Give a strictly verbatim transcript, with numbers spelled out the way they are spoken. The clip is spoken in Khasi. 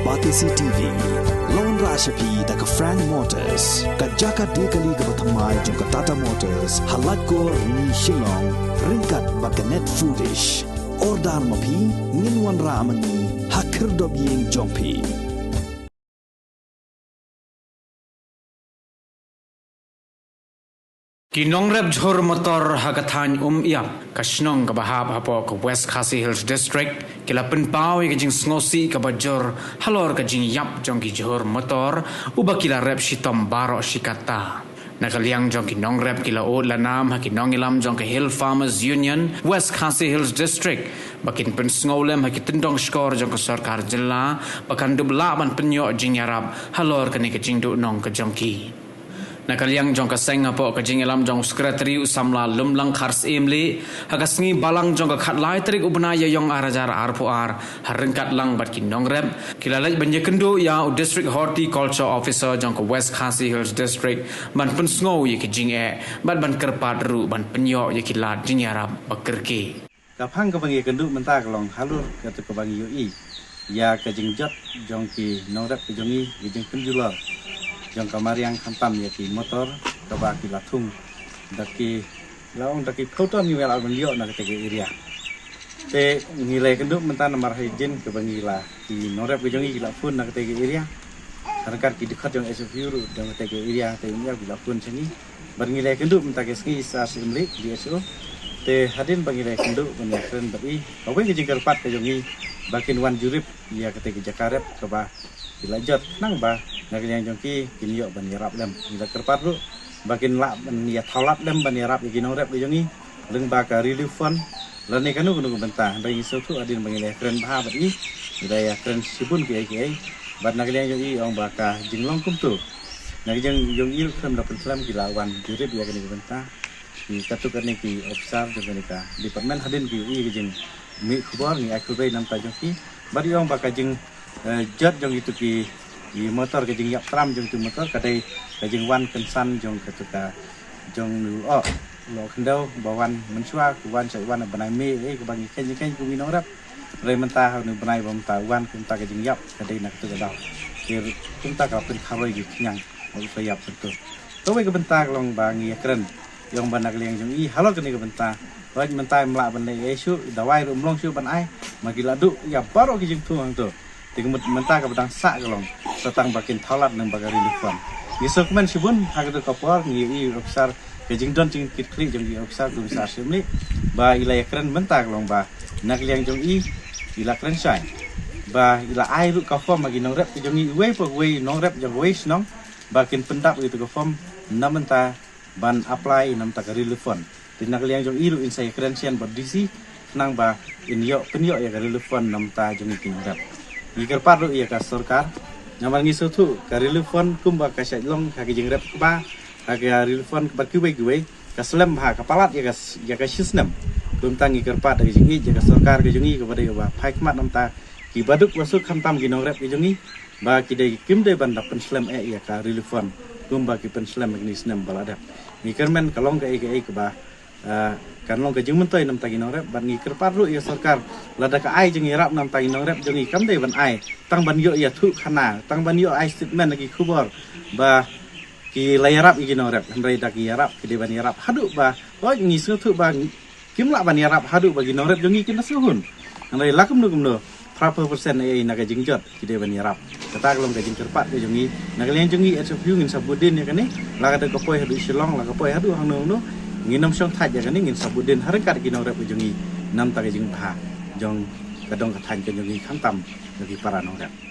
Batesi T V, la wanrah sha phi da ka Frank Motors, ka jaka die kali kaba thymmai jong ka Tata Motors, ha Laitkor, Rni, Shillong, ryngkat bad ka Net Foodish. Order ma phi, ngin wanrah ma ngi ha khyrdop ïing jong phi. Ki nongrep jhur motor ha ka thaiñ Umïap, ka shnong kaba hap hapoh ka West Khasi Hills District, ki la pynpaw ïa ka jingsngewsih kaba jur halor ka jingïap jong ki jhur motor, uba ki la rep shitom baroh shi katta. Na ka liang jong ki nongrep, ki la ud la nam ha ki nongïalam jong ka Hill Farmers Union West Khasi Hills District ba kin pynsngew lem ha ki tyndong shkor jong ka sorkar jylla ba kan dup lah ban pynïoh jingïarap halor kane ka jingduhnong ka jong ki. Na ka liang jong ka seng, hapoh ka jingïalam jong u Secretary, u samla Lumlang Kharsyiem Lieh, ha ka sngi Balang jong ka khatlai tarik u bnai Ïaïong ar hajar arphew ar, ha ryngkat lang bad ki nongrep, ki la leit ban ïakynduh ïa u District Horticulture Officer jong ka West Khasi Hills District ban pynsngew ïa ki jingeh bad ban kyrpad ruh ban pynïoh ïa ki lad jingïarap ba kyrkieh. Ka phang kaba ngi ïakynduh mynta ka long halor kata kaba ngi ïohi ïa ka jingjot jong ki nongrep ka jong ngi, ka jingpynjulor jong ka mariang khamtam ïa ki motor kaba ki la thung da ki, la ong da ki phew ton ngi la ban ïoh na kata ka area. Te ngi la ïakynduh mynta namar ha ïing kaba ngi la, ki nongrep ka jong ngi ki la phone na kata ka area. Ryngkat ki dkhot jong S F U ruh jong kata ka area te ngi la phone sha ngi. Bad ngi la ïakynduh mynta ka sngi Sir Syiemlieh, D H O. Te hadien ba ngi la ïakynduh ban ïakren bad i, kawei ka jingkyrpad ka jong ngi ba kin wan jurip ïa kata ka jaka rep kaba ki la jot, khnang ba na ka liang jong ki kin ïoh ban ïarap lem. Ngi la kyrpad ruh ba kin lah ban ïa thaw lad lem ban ïarap ïa ki nongrep ka jong ngi lyngba ka relief fund lane kano kano ka bynta. Hynrei ngi sngewthuh hadien ba ngi la ïakren bha bad i, ngi la ïakren shibun kiei kiei, bad na ka liang jong i ong ba ka jinglong kumto. Na ka liang jong i ruh khlem da pynkhlem ki la wan jurip ïa kane ka bynta. Ki katto katne ki officer jong kane ka department hadien ki ïohi ka jingmih khubor, ngi ai khublei na ka bynta jong ki. Bad i ong ba ka jing, eh, jot jong itu ki, i motor, ka jingïap tram jong itu motor ka dei ka jingwan kynsan jong katu ka, jong nu, oh, lo khyndew ba wan mynshuwa, ki wan sha, wan bnai May, eh, kaba ngi kheiñ kheiñ kum ki nongrep. Hynrei mynta ha une u bnai ba mynta wan kumta ka jingïap ka dei na katu ka daw. Te kumta ka la pynkharoi ki khñiang ba u sa ïap kumto. Kawei ka bynta ka long ba ngi ïakren, i ong ba na ka liang jong i halor kane ka bynta, hooid mynta ym lah ban leh ei shuh, dawai ruh ym long shuh ban ai, ma ki la duh ïa baroh ki jingthung hangto. Te ka mut mynta kaba dang sah ka long sa tang ba kin thaw lad lyngba ka relief fund. Ngi sngewkmen shibun ha katu ka por, ngi ïohi officer, ka jingdon jingkitkhlieh jong i officer kum Sir Syiemlieh ba i la ïakren mynta ka long ba na ka liang jong i, i la kren shai ba i la ai ruh ka form ha ki nongrep ka jong i, iwei pa iwei nongrep jong kawei shnong ba kin pyndap ïa itu ka form na bynta ban apply na bynta ka relief fund. Te na ka liang jong i ruh in sa ïakren shen bad D C khnang ba in ïoh pynïoh ïa ka relief fund na bynta jong i ki nongrep. Ngi kyrpad ruh ïa ka sorkar namar ngi sngewthuh ka relief fund kumba ka shait long ha ka jingrep kba, ha ka relief fund bad kiwei kiwei, ka slem bha, ka palat ïa ka, ïa ka shi snem. Kumta ngi kyrpad da ka jingïeit ïa ka sorkar ka jong i kaba dei kaba phai khmat na bynta ki baduk basuk khamtam ki nongrep ka jong i ba ki dei kim dei ban da pynslem eh ïa ka relief fund kumba ki pynslem ha kine ki snem ba la dep. Ngi kyrmen ka long kaei kaei kaba, ah, kan long ka jingmyntoi na bynta ki nongrep bad ngi kyrpad ruh ïa sorkar lada ka ai jingïarap na bynta ki nongrep jong i kam dei ban ai tang ban ïoh ïathuh khana, tang ban ïoh ai statement ha ki khubor ba ki la ïarap ïa ki nongrep, hynrei da ki ïarap ki dei ban ïarap haduh ba, hooid ngi sngewthuh ba kim lah ban ïarap haduh ba ki nongrep jong ngi kin da sngewhun. Hynrei la kumno kumno, phra phew percent ei ei na ka jingjot ki dei ban ïarap. Kata ka long ka jingkyrpad ka jong ngi. Na ka liang jong ngi H F U ngin sa bud dien ïa kane, la ka dei ka poi haduh Shillong, la ka poi haduh hangno hangno, ngin ym shong thait ïa kane, ngin sa bud dien ha ryngkat ki nongrep ka jong ngi na bynta ka jingbha jong ka dong ka thaiñ ka jong ngi khamtam ïa ki para nongrep.